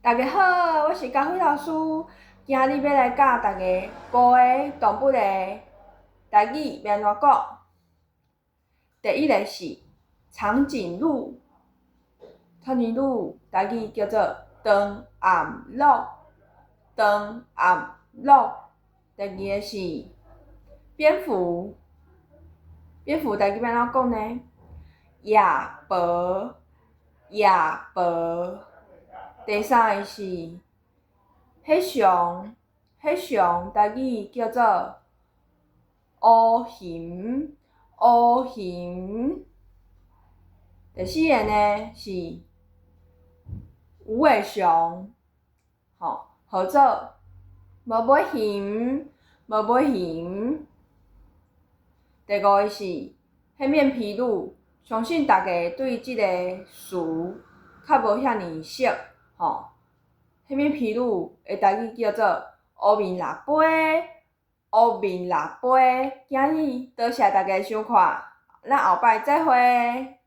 大家好，我是佳慧老師，今日欲來教大家五个動物的台語欲按怎講。第一个是長頸鹿，長頸鹿台語叫做長頷鹿，長頷鹿。第二个是蝙蝠，蝙蝠台語欲按怎講呢？夜婆，夜婆。第三个是黑熊，黑熊台語叫做烏熊，烏熊。第四个呢是無尾熊，吼，號做無尾熊，無尾熊。第五个是黑面琵鷺，相信大家對這个詞較無遐爾熟。吼，黑面琵鷺的台語叫做烏面蜊飛，烏面蜊飛。今日多謝大家收看，咱後擺再會。